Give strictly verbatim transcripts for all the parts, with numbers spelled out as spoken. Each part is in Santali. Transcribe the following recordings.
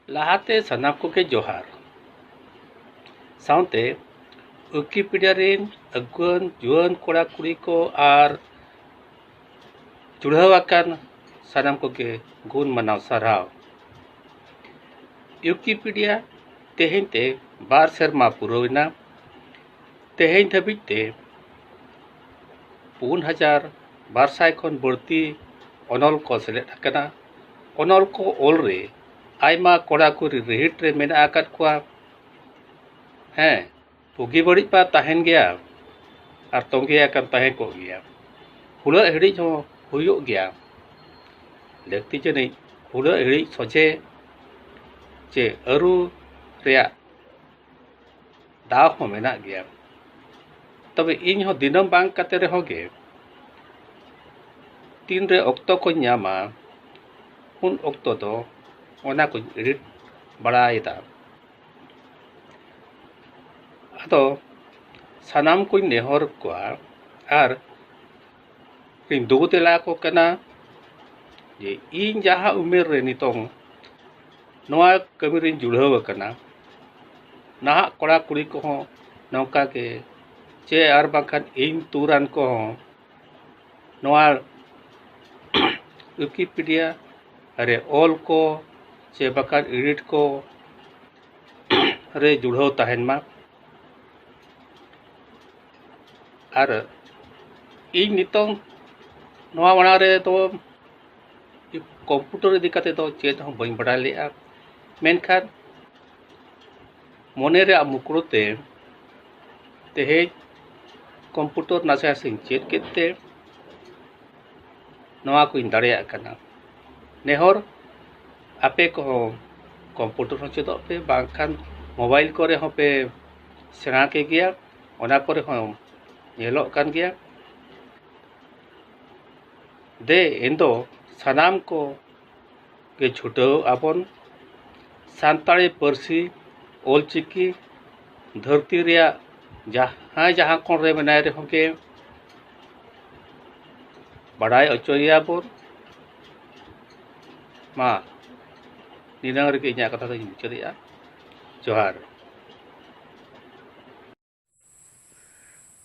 ᱞᱟᱦᱟᱛᱮ ᱥᱟᱱᱟᱢ ᱠᱚᱜᱮ ᱡᱚᱦᱟᱨ᱾ ᱥᱟᱶᱛᱮ ᱣᱤᱠᱤᱯᱤᱰᱤᱭᱟ ᱨᱮᱱ ᱟᱹᱜᱩᱣᱟᱹᱱ ᱡᱩᱣᱟᱹᱱ ᱠᱚᱲᱟ ᱠᱩᱲᱤ ᱠᱚ ᱟᱨ ᱡᱩᱲᱦᱟᱹᱣ ᱟᱠᱟᱱ ᱥᱟᱱᱟᱢ ᱠᱚᱜᱮ ᱜᱩᱱ ᱢᱟᱱᱟᱣ ᱥᱟᱨᱦᱟᱣ᱾ ᱣᱤᱠᱤᱯᱤᱰᱤᱭᱟ ᱛᱮᱦᱮᱧ ᱛᱮ ᱵᱟᱨ ᱥᱮᱨᱢᱟ ᱯᱩᱨᱟᱹᱣ ᱮᱱᱟ᱾ ᱛᱮᱦᱮᱧ ᱫᱷᱟᱹᱵᱤᱡ ᱛᱮ ᱯᱩᱱ ᱦᱟᱡᱟᱨ ᱵᱟᱨ ᱥᱟᱭ ᱠᱷᱚᱱ ᱵᱟᱹᱲᱛᱤ ᱚᱱᱚᱞ ᱠᱚ ᱥᱮᱞᱮᱫ ᱟᱠᱟᱱᱟ᱾ ᱚᱱᱚᱞ ᱠᱚ ᱚᱞ ᱨᱮ ᱟᱭᱢᱟ ᱠᱚᱲᱟ ᱠᱩᱲᱤ ᱨᱤᱦᱤᱴ ᱨᱮ ᱢᱮᱱᱟᱜ ᱟᱠᱟᱫ ᱠᱚᱣᱟ᱾ ᱦᱮᱸ, ᱵᱩᱜᱤ ᱵᱟᱹᱲᱤᱡ ᱢᱟ ᱛᱟᱦᱮᱱ ᱜᱮᱭᱟ ᱟᱨ ᱛᱚᱸᱜᱮ ᱟᱠᱟᱱ ᱛᱟᱦᱮᱸ ᱠᱚᱜ ᱜᱮᱭᱟ᱾ ᱦᱩᱞᱟᱹᱜ ᱦᱤᱲᱤᱡ ᱦᱚᱸ ᱦᱩᱭᱩᱜ ᱜᱮᱭᱟ᱾ ᱞᱟᱹᱠᱛᱤ ᱡᱟᱹᱱᱤᱡ ᱦᱩᱞᱟᱹᱜ ᱦᱤᱲᱤᱡ ᱥᱚᱡᱷᱮ ᱪᱮ ᱟᱹᱨᱩ ᱨᱮᱭᱟᱜ ᱫᱟᱣ ᱦᱚᱸ ᱢᱮᱱᱟᱜ ᱜᱮᱭᱟ᱾ ᱛᱚᱵᱮ ᱤᱧ ᱦᱚᱸ ᱫᱤᱱᱟᱹᱢ ᱵᱟᱝ ᱠᱟᱛᱮ ᱨᱮᱦᱚᱸ ᱜᱮ ᱛᱤᱱᱨᱮ ᱚᱠᱛᱚ ᱠᱚᱧ ᱧᱟᱢᱟ, ᱩᱱ ᱚᱠᱛᱚ ᱫᱚ ᱚᱱᱟ ᱠᱚᱧ ᱮᱰᱤᱴ ᱵᱟᱲᱟᱭᱮᱫᱟ᱾ ᱟᱫᱚ ᱥᱟᱱᱟᱢ ᱠᱚᱧ ᱱᱮᱦᱚᱨ ᱠᱚᱣᱟ ᱟᱨ ᱤᱧ ᱫᱩ ᱛᱮᱞᱟ ᱠᱚ ᱠᱟᱱᱟ ᱡᱮ ᱤᱧ ᱡᱟᱦᱟᱸ ᱩᱢᱮᱨ ᱨᱮ ᱱᱤᱛᱚᱝ ᱱᱚᱣᱟ ᱠᱟᱹᱢᱤ ᱨᱤᱧ ᱡᱩᱲᱦᱟᱹᱣ ᱟᱠᱟᱱᱟ, ᱱᱟᱦᱟᱜ ᱠᱚᱲᱟ ᱠᱩᱲᱤ ᱠᱚᱦᱚᱸ ᱱᱚᱝᱠᱟ ᱜᱮ, ᱪᱮ ᱟᱨ ᱵᱟᱝᱠᱷᱟᱱ ᱤᱧ ᱛᱩᱨᱟᱱ ᱠᱚᱦᱚᱸ ᱱᱚᱣᱟ ᱣᱤᱠᱤᱯᱤᱰᱤᱭᱟ ᱨᱮ ᱚᱞ ᱠᱚ ᱪᱮ ᱵᱟᱠᱷᱟᱱ ᱮᱰᱤᱴ ᱠᱚ ᱨᱮ ᱡᱩᱲᱦᱟᱹᱣ ᱛᱟᱦᱮᱱ ᱢᱟ᱾ ᱟᱨ ᱤᱧ ᱱᱤᱛᱚᱝ ᱱᱚᱣᱟ ᱢᱟᱲᱟᱝ ᱨᱮ ᱫᱚ ᱠᱚᱢᱯᱤᱭᱩᱴᱟᱨ ᱤᱫᱤ ᱠᱟᱛᱮ ᱫᱚ ᱪᱮᱫ ᱦᱚᱸ ᱵᱟᱹᱧ ᱵᱟᱲᱟᱭ ᱞᱮᱫᱼᱟ, ᱢᱮᱱᱠᱷᱟᱱ ᱢᱚᱱᱮ ᱨᱮᱭᱟᱜ ᱢᱩᱠᱲᱩ ᱛᱮ ᱛᱮᱦᱮᱧ ᱠᱚᱢᱯᱤᱭᱩᱴᱟᱨ ᱱᱟᱥᱮ ᱱᱟᱥᱮᱧ ᱪᱮᱫ ᱠᱮᱫ ᱛᱮ ᱱᱚᱣᱟ ᱠᱚᱧ ᱫᱟᱲᱮᱭᱟᱜ ᱠᱟᱱᱟ᱾ ᱱᱮᱦᱚᱨ ᱟᱯᱮ ᱠᱚᱦᱚᱸ ᱠᱚᱢᱯᱤᱭᱩᱴᱟᱨ ᱦᱚᱸ ᱪᱮᱫᱚᱜ ᱯᱮ, ᱵᱟᱝᱠᱷᱟᱱ ᱢᱳᱵᱟᱭᱤᱞ ᱠᱚᱨᱮ ᱦᱚᱸ ᱯᱮ ᱥᱮᱬᱟ ᱠᱮ ᱜᱮᱭᱟ, ᱚᱱᱟ ᱠᱚᱨᱮ ᱦᱚᱸ ᱧᱮᱞᱚᱜ ᱠᱟᱱ ᱜᱮᱭᱟ᱾ ᱫᱮ ᱮᱱᱫᱚ ᱥᱟᱱᱟᱢ ᱠᱚ ᱜᱮ ᱪᱷᱩᱴᱟᱹᱣ ᱟᱵᱚᱱ᱾ ᱥᱟᱱᱛᱟᱲᱤ ᱯᱟᱹᱨᱥᱤ ᱚᱞᱪᱤᱠᱤ ᱫᱷᱟᱹᱨᱛᱤ ᱨᱮᱭᱟᱜ ᱡᱟᱦᱟᱸᱭ ᱡᱟᱦᱟᱸ ᱠᱚᱬ ᱨᱮ ᱢᱮᱱᱟᱭ ᱨᱮᱦᱚᱸ ᱜᱮ ᱵᱟᱲᱟᱭ ᱦᱚᱪᱚᱭᱮᱭᱟᱵᱚᱱ᱾ ᱢᱟ ᱱᱤᱱᱟᱹᱝ ᱨᱮᱜᱮ ᱤᱧᱟᱹᱜ ᱠᱟᱛᱷᱟ ᱫᱚᱧ ᱢᱩᱪᱟᱹᱫᱮᱜᱼᱟ᱾ ᱡᱚᱦᱟᱨ᱾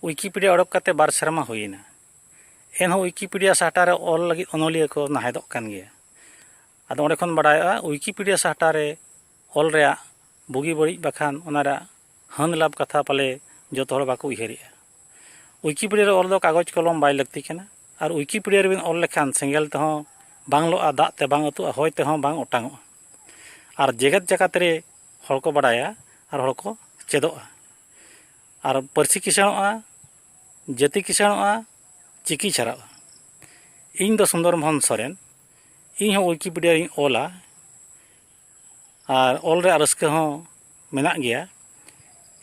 ᱣᱤᱠᱤᱯᱤᱰᱤᱭᱟ ᱚᱰᱚᱠ ᱠᱟᱛᱮ ᱵᱟᱨ ᱥᱮᱨᱢᱟ ᱦᱩᱭᱮᱱᱟ, ᱮᱱᱦᱚᱸ ᱣᱤᱠᱤᱯᱤᱰᱤᱭᱟ ᱥᱟᱦᱴᱟ ᱨᱮ ᱚᱞ ᱞᱟᱹᱜᱤᱫ ᱚᱱᱚᱞᱤᱭᱟᱹ ᱠᱚ ᱱᱟᱦᱮᱫᱚᱜ ᱠᱟᱱ ᱜᱮᱭᱟ᱾ ᱟᱫᱚ ᱚᱸᱰᱮ ᱠᱷᱚᱱ ᱵᱟᱰᱟᱭᱚᱜᱼᱟ, ᱣᱤᱠᱤᱯᱤᱰᱤᱭᱟ ᱥᱟᱦᱴᱟ ᱨᱮ ᱚᱞ ᱨᱮᱭᱟᱜ ᱵᱩᱜᱤ ᱵᱟᱹᱲᱤᱡ ᱵᱟᱠᱷᱟᱱ ᱚᱱᱟ ᱨᱮᱭᱟᱜ ᱦᱟᱹᱱ ᱞᱟᱵᱷ ᱠᱟᱛᱷᱟ ᱯᱟᱞᱮ ᱡᱚᱛᱚ ᱦᱚᱲ ᱵᱟᱠᱚ ᱩᱭᱦᱟᱹᱨᱮᱜᱼᱟ᱾ ᱣᱤᱠᱤᱯᱤᱰᱤᱭᱟ ᱨᱮ ᱚᱞ ᱫᱚ ᱠᱟᱜᱚᱡᱽ ᱠᱚᱞᱚᱢ ᱵᱟᱭ ᱞᱟᱹᱠᱛᱤ ᱠᱟᱱᱟ, ᱟᱨ ᱣᱤᱠᱤᱯᱤᱰᱤᱭᱟ ᱨᱮᱵᱤᱱ ᱚᱞ ᱞᱮᱠᱷᱟᱱ ᱥᱮᱸᱜᱮᱞ ᱛᱮᱦᱚᱸ ᱵᱟᱝ ᱞᱚᱜᱼᱟ, ᱫᱟᱜ ᱛᱮ ᱵᱟᱝ ᱟᱹᱛᱩᱜᱼᱟ, ᱦᱚᱭ ᱛᱮᱦᱚᱸ ᱵᱟᱝ ᱚᱴᱟᱝᱚᱜᱼᱟ᱾ ᱟᱨ ᱡᱮᱜᱮᱛ ᱡᱟᱠᱟᱛ ᱨᱮ ᱦᱚᱲ ᱠᱚ ᱵᱟᱰᱟᱭᱟ ᱟᱨ ᱦᱚᱲ ᱠᱚ ᱪᱮᱫᱚᱜᱼᱟ᱾ ᱟᱨ ᱯᱟᱹᱨᱥᱤ ᱠᱤᱥᱟᱹᱬᱚᱜᱼᱟ, ᱡᱟᱹᱛᱤ ᱠᱤᱥᱟᱹᱬᱚᱜᱼᱟ, ᱪᱤᱠᱤ ᱪᱷᱟᱨᱟᱜᱼᱟ᱾ ᱤᱧ ᱫᱚ ᱥᱩᱱᱫᱚᱨ ᱢᱳᱦᱚᱱ ᱥᱚᱨᱮᱱ, ᱤᱧ ᱦᱚᱸ ᱣᱤᱠᱤᱯᱤᱰᱤᱭᱟ ᱨᱤᱧ ᱚᱞᱟ, ᱟᱨ ᱚᱞ ᱨᱮᱭᱟᱜ ᱨᱟᱹᱥᱠᱟᱹ ᱦᱚᱸ ᱢᱮᱱᱟᱜ ᱜᱮᱭᱟ᱾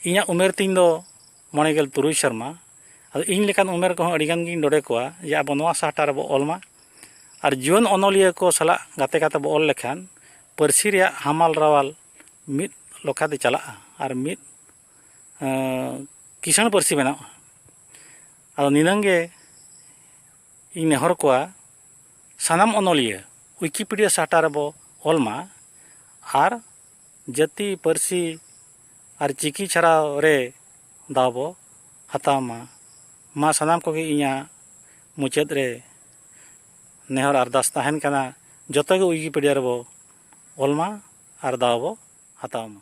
ᱤᱧᱟᱹᱜ ᱩᱢᱮᱨ ᱛᱤᱧ ᱫᱚ ᱢᱚᱬᱮ ᱜᱮᱞ ᱛᱩᱨᱩᱭ ᱥᱮᱨᱢᱟ᱾ ᱟᱫᱚ ᱤᱧ ᱞᱮᱠᱟᱱ ᱩᱢᱮᱨ ᱠᱚᱦᱚᱸ ᱟᱹᱰᱤ ᱜᱟᱱ ᱜᱤᱧ ᱰᱚᱰᱮ ᱠᱚᱣᱟ ᱡᱮ ᱟᱵᱚ ᱱᱚᱣᱟ ᱥᱟᱦᱴᱟ ᱨᱮᱵᱚ ᱚᱞ ᱢᱟ, ᱟᱨ ᱡᱩᱣᱟᱹᱱ ᱚᱱᱚᱞᱤᱭᱟᱹ ᱠᱚ ᱥᱟᱞᱟᱜ ᱜᱟᱛᱮ ᱠᱟᱛᱮ ᱵᱚ ᱚᱞ ᱞᱮᱠᱷᱟᱱ ᱯᱟᱹᱨᱥᱤ ᱨᱮᱭᱟᱜ ᱦᱟᱢᱟᱞ ᱨᱟᱣᱟᱞ ᱢᱤᱫ ᱞᱚᱠᱷᱟᱛᱮ ᱪᱟᱞᱟᱜᱼᱟ ᱟᱨ ᱢᱤᱫ, ᱮᱸ, ᱠᱤᱥᱟᱹᱬ ᱯᱟᱹᱨᱥᱤ ᱵᱮᱱᱟᱜᱼᱟ᱾ ᱟᱫᱚ ᱱᱤᱱᱟᱹᱝ ᱜᱮ ᱤᱧ ᱱᱮᱦᱚᱨ ᱠᱚᱣᱟ, ᱥᱟᱱᱟᱢ ᱚᱱᱚᱞᱤᱭᱟᱹ ᱣᱤᱠᱤᱯᱤᱰᱤᱭᱟ ᱥᱟᱦᱴᱟ ᱨᱮᱵᱚ ᱚᱞ ᱢᱟ ᱟᱨ ᱡᱟᱹᱛᱤ, ᱯᱟᱹᱨᱥᱤ ᱟᱨ ᱪᱤᱠᱤ ᱪᱷᱟᱨᱟᱣ ᱨᱮ ᱫᱟᱣ ᱵᱚ ᱦᱟᱛᱟᱣ ᱢᱟ᱾ ᱢᱟ ᱥᱟᱱᱟᱢ ᱠᱚᱜᱮ ᱤᱧᱟᱹᱜ ᱢᱩᱪᱟᱹᱫ ᱨᱮ ᱱᱮᱦᱚᱨ ᱟᱨᱫᱟᱥ ᱛᱟᱦᱮᱱ ᱠᱟᱱᱟ, ᱡᱚᱛᱚ ᱜᱮ ᱣᱤᱠᱤᱯᱤᱰᱤᱭᱟ ᱨᱮᱵᱚ ᱚᱞ ᱢᱟ ᱟᱨ ᱫᱟᱣ ᱵᱚ ᱦᱟᱛᱟᱣ ᱢᱟ᱾